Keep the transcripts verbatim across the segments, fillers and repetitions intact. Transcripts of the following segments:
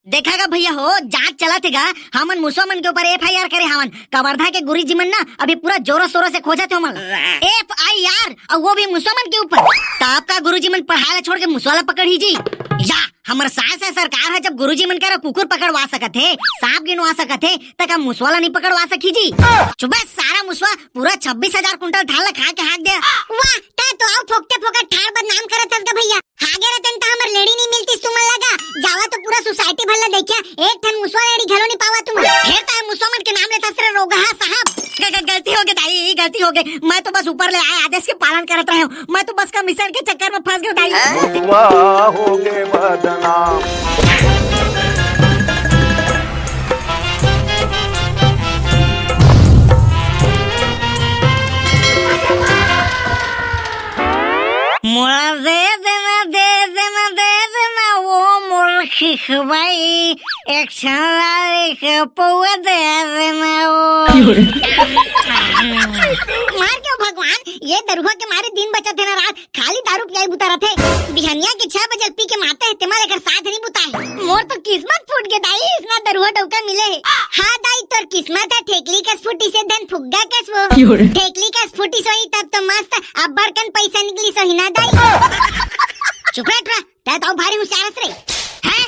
देखा गा भैया हो, जांच चलत हे गा, हमन मुसवा मन के ऊपर F I R करे हवन। कवर्धा के गुरुजी मन ना अभी पूरा जोरों शोरों से खोजत हे ओमन ला। F I R, अउ वो भी मुसवा मन के ऊपर। त अब का गुरुजी मन पढ़ाई ला छोड़ के मुसवा ला पकड़ही जी? या, हमर शासन सरकार ह जब गुरुजी मन करा कुकुर पकड़वा सकत हे, सांप गिनवा सकत हे, त का मुसवा ला नहीं पकड़वा सकही जी? चुबे सारा मुसवा, पूरा छब्बीस हजार कुंटल धान ला खा के हाँक दे। वाह, त तो अउ फोकटे फोकट ठाड़ बदनाम करत हस गा भैया। हागे रहतेन त हमर लेड़ी नहीं मिलतिस तुमन ला गा। जावा तो पूरा सोसाइटी भर ला देखिया, एक ठन मुसवा लेड़ी घलो नहीं पावा तुमन। फेर त मुसवा मन के नाम लेथस रे रोगहा साहब। ग-, ग-, गलती हो गे दाई, गलती हो गे। मैं तो बस ऊपर ले आए आदेश के पालन करत रहे हूँ। मैं तो बस कमीशन के चक्कर में फंस गयो दाई। मुसवा हो गे बदनाम। मोला दे देना, दे देना, दे देना, वो मोर खिखवाई, एक छन लाली के पौवा दे देना वो। मार के भगवान, ये दरुहा के मारे दिन बचत हे ना रात, खाली दारू पियाई बुता रथे। बिहनिया के छह बजे पी के मारते हे, तेमा लेकर साथ नहीं बुता हे। मोर तो किस्मत फूट गे दाई, इसना दरुहा डौका मिले हे। हाँ दाई, तोर किस्मत हे ठेकली कस फूटी से धन फुग्गा कस वो। ठेकली कस फूटी सोही तब तो मस्त अब्बड़ कन पैसा निकली सोही ना दाई। चुप रह, चुप रह, तै तो भारी होशियार हस रे। हैं?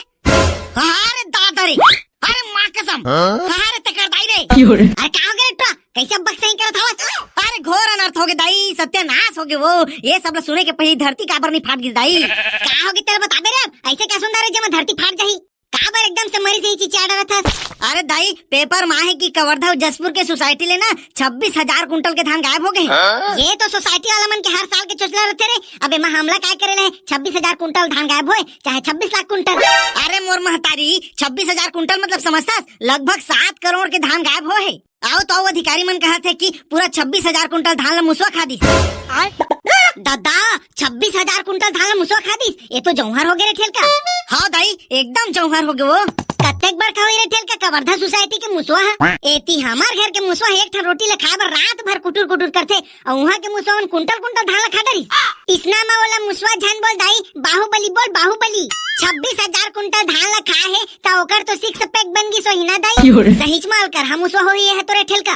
अरे दादा रे, अरे माँ कसम। हाँ? अरे तेकर दाई रे। अरे का हो गे रे टुरा? कैसे अब्बड़ सही करत हवस? अरे घोर अनर्थ हो गे दाई, सत्यानाश हो गे वो। ये सब ला सुने के पहली धरती काबर नहीं फाट गिस दाई? का हो गे तेला बताबे रे, अब ऐसे का सुंदर है जेमा धरती फाट जाही? काबर एकदम से मरीज ही चिचिया डरत हस? अरे दाई, पेपर मा हे कि कवर्धा अउ जशपुर के सोसाइटी ले ना छब्बीस हजार कुंटल के धान गायब हो गे। हाँ? ये तो सोसाइटी वाला मन के हर साल के चोचला रथे रे। अब एमा हमला काय करे ले? छब्बीस हजार कुंटल धान गायब होए, चाहे छब्बीस लाख कुंटल। अरे मोर महतारी, छब्बीस हजार कुंटल मतलब समझथस? लगभग सात करोड़ के धान गायब हो हे। अउ तो अउ अधिकारी मन कहत हे कि पूरा छब्बीस हजार कुंटल धान ला मुसवा खा दिस। आय। दादा, छब्बीस हजार कुंटल धान ला मुसवा खा दिस? ये तो जौहर हो गे रे ठेलका। हाँ दाई, एकदम जौहर हो गे वो। कतेक बड़का होई रे ठेलका कवर्धा सोसाइटी के मुसवा ह? एती हमर घर के मुसवा एक ठन रोटी ला खाए बर रात भर कुटुर कुटुर करथे, अउ उहाँ के मुसवा मन कुंटल कुंटल धान ला खा डरिस। इसना म ओला मुसवा झन बोल दाई, बाहुबली बोल, बाहुबली। छब्बीस हजार कुंटल धान ला खा हे, त ओकर तो सिक्स पैक बन गिस होही ना दाई। सहीच म अलकरहा मुसवा होही ये ह तोरे ठेलका।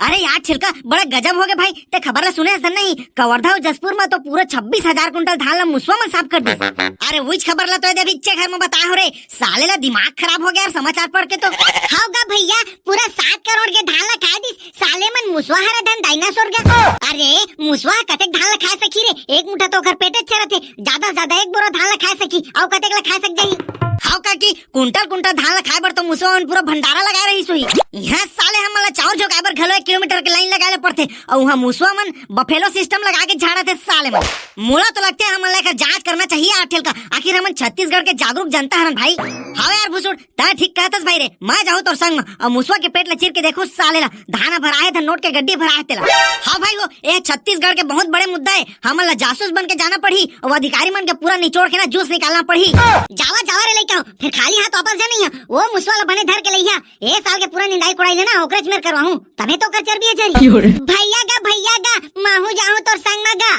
अरे यार ठेलका, बड़ा गजब हो गे भाई, ते खबर ला सुने हस धन नहीं? कवर्धा अउ जशपुर म तो पूरा छब्बीस हजार कुंटल धान ला मुसवा मन साफ कर दिस। अरे उइच खबर ला तो ये दे अभी इच्चे घर म बताए हो रे, साले ला दिमाग खराब हो गे यार समाचार पढ़ के तो। हव गा भैया, पूरा सात करोड़ के धान ला खा दिस, साले मन मुसवा हरे धन डायनासोर गा। अरे, मुसवा कतेक धान ला खा सकही रे? एक मुठा तो ओकर पेटे च रथे, जादा से जादा एक बोरा धान ला खा सकही, अउ कतेक ला खा सक जाही? हव काकी, कुंटल कुंटल धान ला खाए बर तो मुसवा मन पूरा भंडारा लगाए रहिस होही। इहाँ साले हमन ला चाउर झोंकाए बर घलो एक किलोमीटर के लाइन लगाए ला पड़थे, अउ उहाँ मुसवा मन बफेलो सिस्टम लगा के झाड़त हे साले मन। मोला तो लगथे हमन ला एकर जांच करना चाहिए यार ठेलका, आखिर हमन छत्तीसगढ़ के जागरूक जनता हरन भाई। हव यार भुसुड़, तैं ठीक कहतस भाई रे, मैं जाहूं तोर संग म, अउ मुसवा के पेट ला चीर के देखहूं साले ला, धान ह भराए हे धन नोट के गड्डी भराए हे तेला। हाँ भाई हो, ये छत्तीसगढ़ के बहुत बड़े मुद्दा हे, हमन ला जासूस बन के जाना पड़ही, अउ अधिकारी मन के पूरा निचोड़ के ना जूस निकालना पड़ही। जावा जावा रे लइका हो, फेर खाली हाथ वापस जा नहीं है, वो मुसवा ला बने धर के लइहा, ए साल के पूरा निंदाई कोड़ाई लेना, ओकरेच मेर करवाहूं, तभे तो ओकर चर्बी ह झरी। भैया गा, भैया गा, महू जाहूं तोर संग म गा।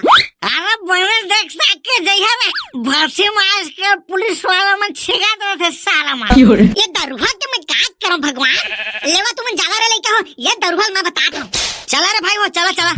अरे बने देख सक के जइहा रे, भरसी मास के पुलिस वाला मन छिगात रथे साला मन। ये दरुहा के मैं का करंव भगवान? लेवा तुमन जावा रे लइका हो, ये दरुहा ल मैं बतात हंव। चला रे भाई हो, चला, चला।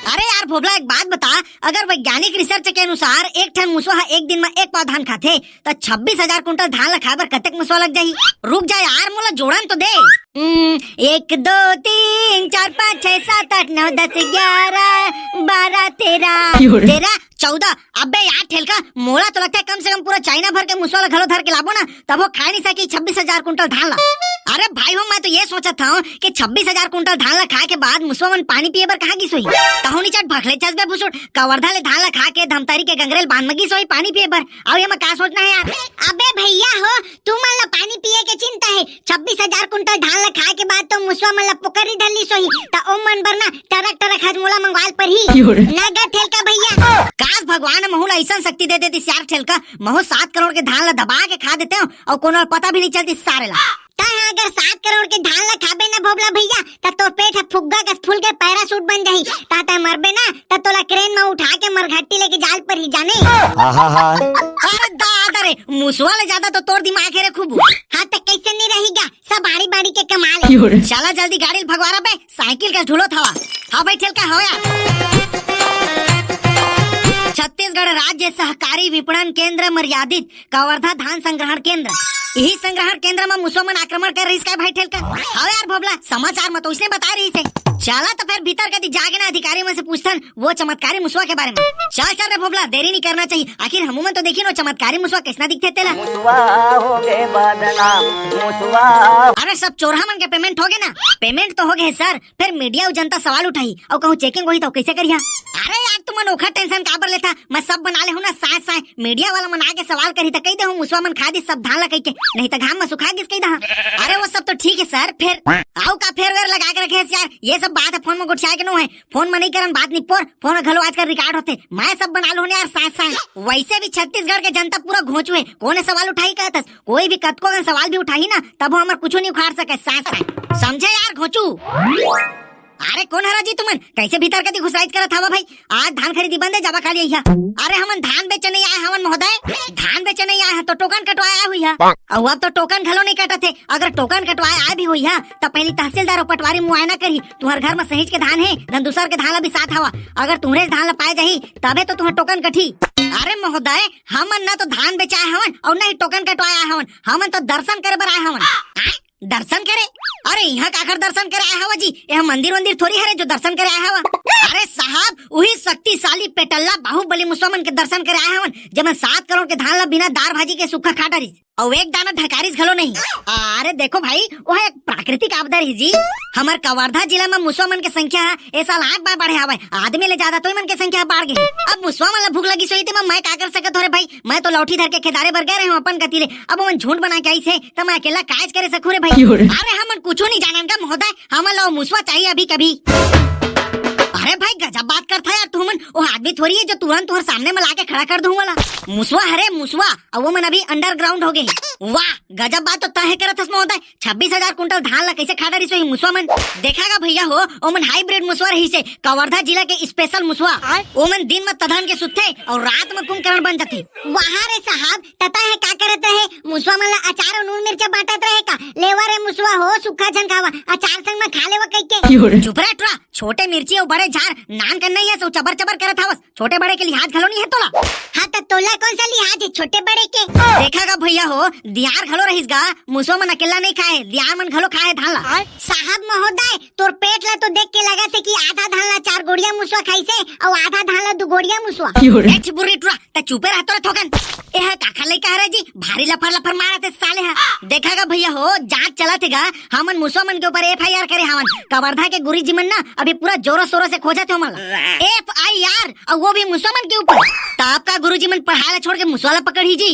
अरे यार भोभला, एक बात बता, अगर वैज्ञानिक रिसर्च के अनुसार एक ठन मुसवा ह एक दिन म एक पाव धान खाथे, त छब्बीस हजार कुंटल धान ला खाए बर कतेक मुसवा लग जाही? रुक जा यार, मोला जोड़न तो दे। हम्म, एक, दो, तीन, चार, पाँच, छह, सात, आठ, नौ, दस, ग्यारह, बारह, तेरह, तेरह, चौदह। अबे यार ठेलका, मोला तो लगथे कम से कम पूरा चाइना भर के मुसवा ला घलो धर के लाबो ना, तभो खाए नहीं सकी छब्बीस हजार कुंटल धान ला। अरे भाई हो, मैं तो ये सोचत हंव कि छब्बीस हजार कुंटल धान ला खाए के बाद मुसवा मन पानी पिए बर कहाँ गिस होही? तहूं निचट भखले चस बे भुसुड़, कवर्धा ले धान ला खा के धमतरी के गंगरेल बांध म गिस होही पानी पिए बर। अउ एमा का सोचना हे यार? अबे भैया हो, तुमन ला पानी पिए के चिंता हे, छब्बीस हजार कुंटल धान ला खाए के बाद तो मुसवा मन ला पोकरी धर लिस होही, त ओ मन बर ना टरक टरक हजमोला मंगवाल परही। ना गा ठेलका भैया। काश भगवान ह महू ला अइसन शक्ति दे देतिस यार ठेलका, महू सात करोड़ के धान ला दबा के खा देतेंव अउ कोनो ला पता भी नहीं चलतिस सारे ला। तैं ह अगर सात करोड़ के धान ला खाबे ना भोभला भैया, त तोर पेट ह फुग्गा कस फूल के पैराशूट बन जाही। ता तैं मरबे ना, त तोला क्रेन म उठा के मरघट्टी लेके जाल पर ही जाने। आहा हा। अरे दादा रे, मुसवा ले ज्यादा तो तोर दिमाग हे रे खूब। हाँ, त कैसे नहीं रहीगा, सब आड़ी बाड़ी के कमाल हे। चला जल्दी गाड़ी ल भगवारा बे, साइकिल कस ढुलोत हवा। हाँ भाई, ठेलका हव यार। छत्तीसगढ़ राज्य सहकारी विपणन केंद्र मर्यादित कवर्धा धान संग्रहण केंद्र। इही संग्रहण केंद्र म मुसवा मन आक्रमण कर रहिस काय भाई ठेलका? हव यार भोभला, समाचार म तो इसने बता रहिस हे। चला तो फेर भीतर कती जाके ना अधिकारी मन से पूछथन वो चमत्कारी मुसवा के बारे म। चल चल रे भोभला, देरी नहीं करना चाहिए, आखिर हमू मन तो देखिन वो चमत्कारी मुसवा कैसना दिखथे तेला। मुसवा हो गे बदनाम, मुसवा। अरे सब चोरहा मन के पेमेंट हो गे ना? पेमेंट तो हो गे सर, फेर मीडिया अउ जनता सवाल उठाही अउ कहूँ चेकिंग होही त कैसे करिहा? अरे यार, तुमन ओखर टेंशन काबर लेथा? मैं सब बना ले हूँ ना साय साय। मीडिया वाला मन आके सवाल करही त कही दे हूँ मुसवा मन खा दिस सब धान ला कहिके, नहीं त घाम म सुखा गिस कही दहा। अरे वो सब तो ठीक हे सर, फेर अउ का फेर वेर लगा के रखे हस यार? ये सब बात ह फोन म गोठियाए के नो हे। फोन म नहीं करन बात निपोर, फोन घलो आजकल रिकॉर्ड होथे। मैं सब बना लूँ ना यार साय साय। वैसे भी छत्तीसगढ़ के जनता पूरा घोंचू हे, कोन सवाल उठाही कहत हस? कोई भी कतको कन सवाल भी उठाही ना, तब वो हमर कुछू नहीं उखाड़ सके साय साय। समझे यार घोंचू? अरे कोन हरा जी तुमन? कैसे भीतर कती घुसराइच करत हवा भाई? आज धान खरीदी बंद हे, जावा खाली अइहा। अरे हमन धान बेचे नहीं आए हवन महोदय, धान बेचे नहीं आए हन तो टोकन कटवाए आए हुई हा। अउ अब तो टोकन घलो नहीं कटत हे। अगर टोकन कटवाए आए भी हुई हा, त पहली तहसीलदार अउ पटवारी मुआयना करही, तुहर घर म सहीच के धान हे, न दूसर के धान ला बिसात हवा। अगर तुहरे धान ला पाए जाही, तबे तो तुहर टोकन कटही। अरे महोदय, हमन न तो धान बेचे आए हवन अउ न ही टोकन कटवाए आए हवन, हमन तो दर्शन करे बर आए हवन। आय? दर्शन करे? अरे इहाँ काकर दर्शन करे आए हवा जी? यह मंदिर वंदिर थोड़ी हरे जो दर्शन करे आए हवा। अरे साहब, उही शक्तिशाली पेटल्ला बाहुबली मुसवा मन के दर्शन करे आए हवन, जेमन सात करोड़ के धान ला बिना दार भाजी के सुक्खा खा डारिस, अउ एक दाना ढकारिस घलो नहीं। अरे देखो भाई, वह एक प्राकृतिक आपदा रही जी। हमर कवर्धा जिला म मुसवा मन के संख्या ह ए साल आंख बार बढ़े हवय। आदमी ले ज्यादा तो मन के संख्या ह बाढ़ गे हे। अब मुसवा मन ला भूख लगी सोई ते म मैं का कर सकत हो रे भाई? मैं तो लौठी धर के खेदारे बर गए रहे हूँ अपन कती ले। अब ओमन झुंड बना के आइस हे, त मैं अकेला काज करे सकूं रे भाई? क्यों रे? अरे हमन कुछो नहीं जानन का महोदय, हमन ला ओ मुसवा चाहिए अभी कभी। अरे भाई गजब बात करथा यार तुमन, ओ आदमी थोड़ी हे जो तुरंत तुहर सामने म लाके खड़ा कर दूं वाला। मुसवा हरे मुसवा, अउ ओमन अभी अंडरग्राउंड हो गे हे। वाह, गजब बात तो तहे करत हस महोदय, छब्बीस हजार कुंटल धान ला कैसे खा डारिस होही मुसवा मन? देखा गा भैया हो, ओमन हाइब्रिड मुसवा रहिस हे, कवर्धा जिला के स्पेशल मुसवा। आय? ओमन दिन म तधन के सुतथे अउ रात म कुंभकर्ण बन जाथे। वाह रे साहब, त तहे का करत रहे? मुसवा मन ला अचार अउ नून मिर्चा बांटत रहे का? लेवा रे मुसवा हो, सुक्खा झन खावा, अचार संग म खा लेवा कहिके। क्यों रे? चुप रे टुरा, छोटे मिर्ची अउ बड़े झार नान कन नहीं हे, सो चबर चबर करत हवस। छोटे बड़े के लिहाज घलो नहीं हे तोला। हाँ, त तोला कौन सा लिहाज हे छोटे बड़े के? देखा गा भैया हो, दियार घलो रहिस गा, मुसवा मन अकेला नहीं खाए, दियार मन घलो खाए धान ला। आय? साहब महोदय, तोर पेट ला तो देख के लगत हे कि आधा धान ला चार गोड़िया मुसवा खाइस हे अउ आधा धान ला दू गोड़िया मुसवा। क्यों रे? ए छिबुरी टुरा, त चुपे रह तोरे थोकन। ए ह काखर लइका हरे जी, भारी लफर लफर मारत हे साले ह। देखा गा भैया हो, जांच चलत हे गा, हमन मुसवा मन के ऊपर एफ आई आर करे हवन। कवर्धा के गुरुजी मन ना अभी पूरा जोरों शोरों से खोजत हे ओमन ला। एफ आई आर, अउ वो भी मुसवा मन के ऊपर। त आपका गुरुजी मन पढ़ाई ला छोड़ के मुसवा ला पकड़ही जी?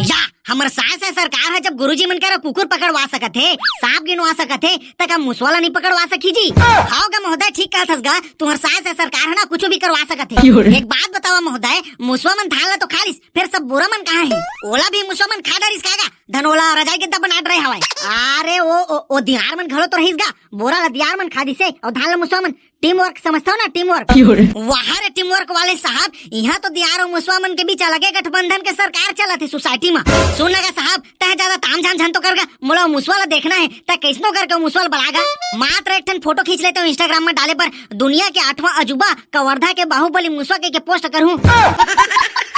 या, हमर साय साय सरकार ह जब गुरुजी मन करा कुकुर पकड़वा सकत हे, सांप गिनवा सकत हे, त का मुसवा ला नहीं पकड़वा सकही जी? हाव गा महोदय, ठीक कहत हस गा, तुहर साय साय सरकार ह ना कुछो भी करवा सकत हे। क्यों रे? एक बात बतावा महोदय, मुसवा मन धान ला तो खा लिस, फेर सब बोरा मन कहाँ हे? ओला भी मुसवा मन खा डारिस का गा? धन ओला रजाई गद्दा बना डरे हवय। अरे ओ, ओ, ओ दियार मन घलो तो रहिस गा, बोरा ला दियार मन खा दिसे, अउ धान ला मुसवा मन। टीम वर्क समझथव ना, टीम वर्क। क्यों रे? वाह रे टीम वर्क वाले साहब, इहाँ तो दियार अउ मुसवा मन के बीच अलगे गठबंधन के सरकार चलत हे सोसाइटी म। सुन ना गा साहब, तह ज्यादा ताम झाम झन तो कर गा, मोला मुसवा ला देखना हे, त कैसनो करके मुसवा ला बला गा। मात्र एक ठन फोटो खींच लेते हो इंस्टाग्राम में डाले पर, दुनिया के आठवां अजूबा कवर्धा के बाहुबली मुसवा के, के पोस्ट करहूं।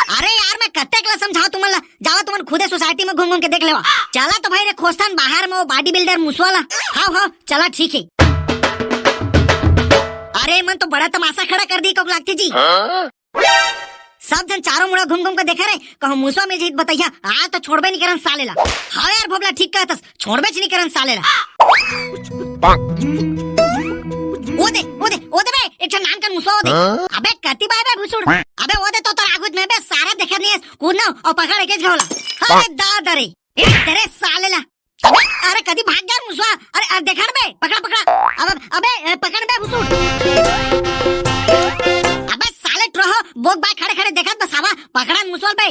अरे यार, मैं कतेक ला समझाओ तुमन ला, जावा तुमन खुदे सोसाइटी में घूम घूम के देख लेवा। चला तो भाई रे खोजथन बाहर में वो बॉडी बिल्डर मुसवा ला। हाव हाव, चला ठीक हे। अरे मन तो बड़ा तमाशा खड़ा कर दी कौक लागथे जी। सब झन चारों मुड़ा घूम घूम के देखा रे, कहूं मुसवा मिल जाही त बतैया, आज तो छोड़बे नहीं करन साले ला। हाव यार भोभला ठीक कहतस, छोड़बेच नहीं करन साले ला। ओ दे, ओ दे, ओ दे बे, एक ठन नान कन मुसवा ओ दे। हाँ? अबे कति बाय बे भुसुड़। अबे ओ दे तो तोर आगुत में बे सारा देखत नहीं हे, कूद ना अउ पकड़ एकेच घाव ला। अरे दादा रे, ए तेरे साले ला। अबे, अरे कति भाग गया मुसवा। अरे, अरे देखा बे, पकड़ा, पकड़ा। अब, अब, अबे, ए, पकड़ बे भुसुड़। अबे साले टुरा हो, बोक बाय खड़े खड़े देखत बसावा, पकड़ा मुसवा बे।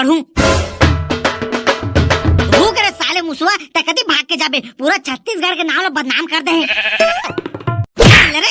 हूँ। रुक रे साले मुसवा, तैं कति भाग के जाबे, पूरा छत्तीसगढ़ के नाम ला बदनाम कर दे हे। ले रे,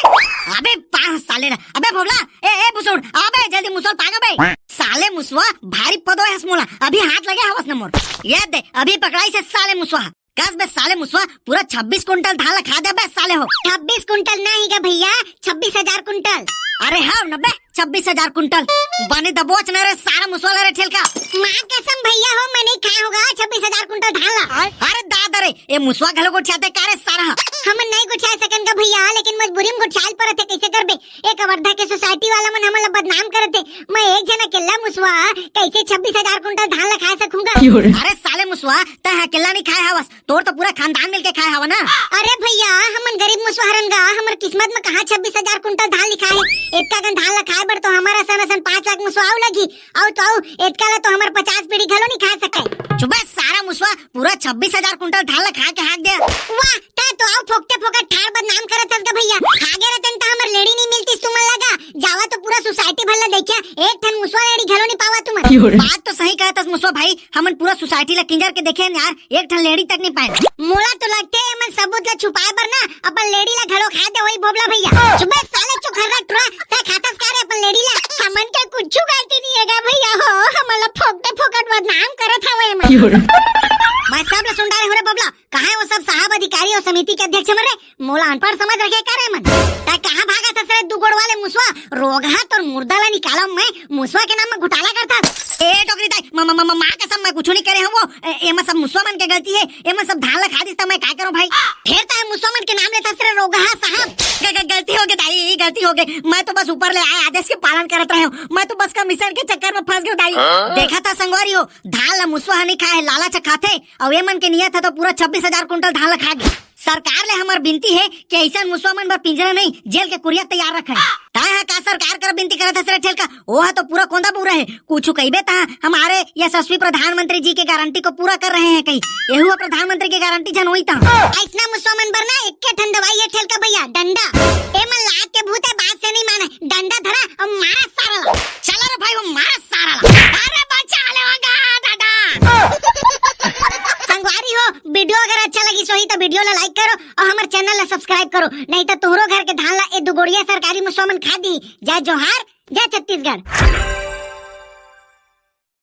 अबे पागल साले ला, अबे भोबला, ए, ए भुसुड़, अबे जल्दी मुसवा ल पाग बे। साले मुसवा, भारी पदो हस मोला, अभी हाथ लगे हवस न मोर। ये दे, अभी पकड़ाइस हे साले मुसवा। कस बे साले मुसवा, पूरा छब्बीस कुंटल धान ला खा दे बे साले हो। छब्बीस कुंटल नहीं गा भैया, छब्बीस हजार कुंटल। अरे हाँ न बे, छब्बीस हजार कुंटल। बने दबोच न रे सारा मुसवा ला रे ठेलका। माँ कसम भैया हो, मैं नहीं खाए हों गा छब्बीस हजार कुंटल धान ला। अरे दादा रे, ए मुसवा घलो गोठियाथे का रे सारा? हमन नहीं गोठिया सकन गा भैया, लेकिन मजबूरी में गोठियाल परत हे, कैसे करबे? ए कवर्धा के सोसाइटी वाला मन हमन ला बदनाम करत हे। मैं एक झन अकेल्ला मुसवा कैसे छब्बीस हजार कुंटल धान ला खा सकूं गा? अरे साले मुसवा, तैं अकेल्ला नहीं खाए हवस, तोर तो पूरा खानदान मिलके खाए हवा ना। अरे भैया, हमन गरीब मुसवा हरन गा, हमर किस्मत में कहाँ छब्बीस हजार कुंटल धान लिखाए हे? एतका कन धान ला खाए बर तो हमर असन असन पाँच लाख मुसवा अउ लगही, अउ तो अउ एतका ला तो हमर पचास पीढ़ी घलो नहीं खा सके। चुप बे सारा मुसवा, पूरा छब्बीस हजार कुंटल धान ला खा के हाँक दे। वाह, तैं तो अउ फोकटे फोकट ठाड़ बदनाम करत हस गा भैया। आगे रहतन त हमर लेड़ी नहीं मिलतिस तुमन ला गा। जावा तो पूरा सोसाइटी भर ला देखिया, एक ठन मुसवा लेड़ी घलो नहीं पावा तुमन। बात तो सही कहत हस मुसवा भाई, हमन पूरा सोसाइटी ला किंजर के देखे हन यार, एक ठन लेड़ी तक नहीं पाए। मोला तो लगथे एमन सबूत ला छुपाए बर ना अपन लेड़ी ला घलो खा दे होही भोबला भैया। चुप बे साले चोखर्रा टुरा, तैं खाथस का रे अपन लेड़ी ला? हमन के कुछु गलती नहीं हे गा भैया हो, हमन ला फोकटे फोकट बदनाम करत हवे एमन। मैं सब ला सुन डारे हों रे भोबला। कहाँ हे वो सब साहब अधिकारी अउ समिति के अध्यक्ष मन रे? मोला अनपढ़ समझ रखे का रे मन? तैं कहाँ भागत हस रे दू गोड़ वाले मुसवा? रोगहा तोर मुर्दा ला निकालंव मैं, मुसवा के नाम में घोटाला करथस। ए डोकरी दाई, म-, म-, म-, म-, माँ कसम मैं कुछु नहीं करे हूँ वो। ए, एमा सब मुसवा मन के गलती हे, एमा सब धान ला खा दिस त मैं का करूँ भाई? फेर तैं मुसवा मन के नाम लेथस रे रोगहा साहब। ग-, ग-, गलती हो गे दाई, गलती हो गे। मैं तो बस ऊपर ले आए आदेश के पालन करत रहे हूँ। मैं तो बस कमीशन के चक्कर में फंस गेंव दाई। देखत हस संगवारी हो, धान ला मुसवा ह नहीं खाए, लालच ह खाथे। अउ ए मन के नियत ह तो पूरा छब्बीस हजार कुंटल धान ला खा गे। सरकार ले हमर बिनती हे कि अइसन मुसवा मन बर पिंजरा नहीं, जेल के कुरिया तैयार रखे। तैं ह का सरकार कर बिनती करत हस रे ठेलका? ओ ह तो पूरा कोंदा बउरा हे। कुछु कहिबे त हमरे यशस्वी प्रधानमंत्री जी के गारंटी को पूरा कर रहे हैं कही। एहू ह प्रधानमंत्री के गारंटी झन होई त। अइसना मुसवा मन बर ना एक्के ठन दवाई हे ठेलका भैया, डंडा। ए मन लात के भूत हे, बात से नहीं माने। डंडा धरा अउ मारा सारा ला। चलो रे भाई, वो मारा सारा ला। अरे बचा ले होगा दादा। संगवारी हो, वीडियो अगर अच्छा लगिस होही त वीडियो ला like करो अउ हमर चैनल ला subscribe करो, नहीं त तोहरो घर के धान ला ए दू गोड़िया सरकारी मुसवा मन खा दिही। जय जोहार, जय छत्तीसगढ़।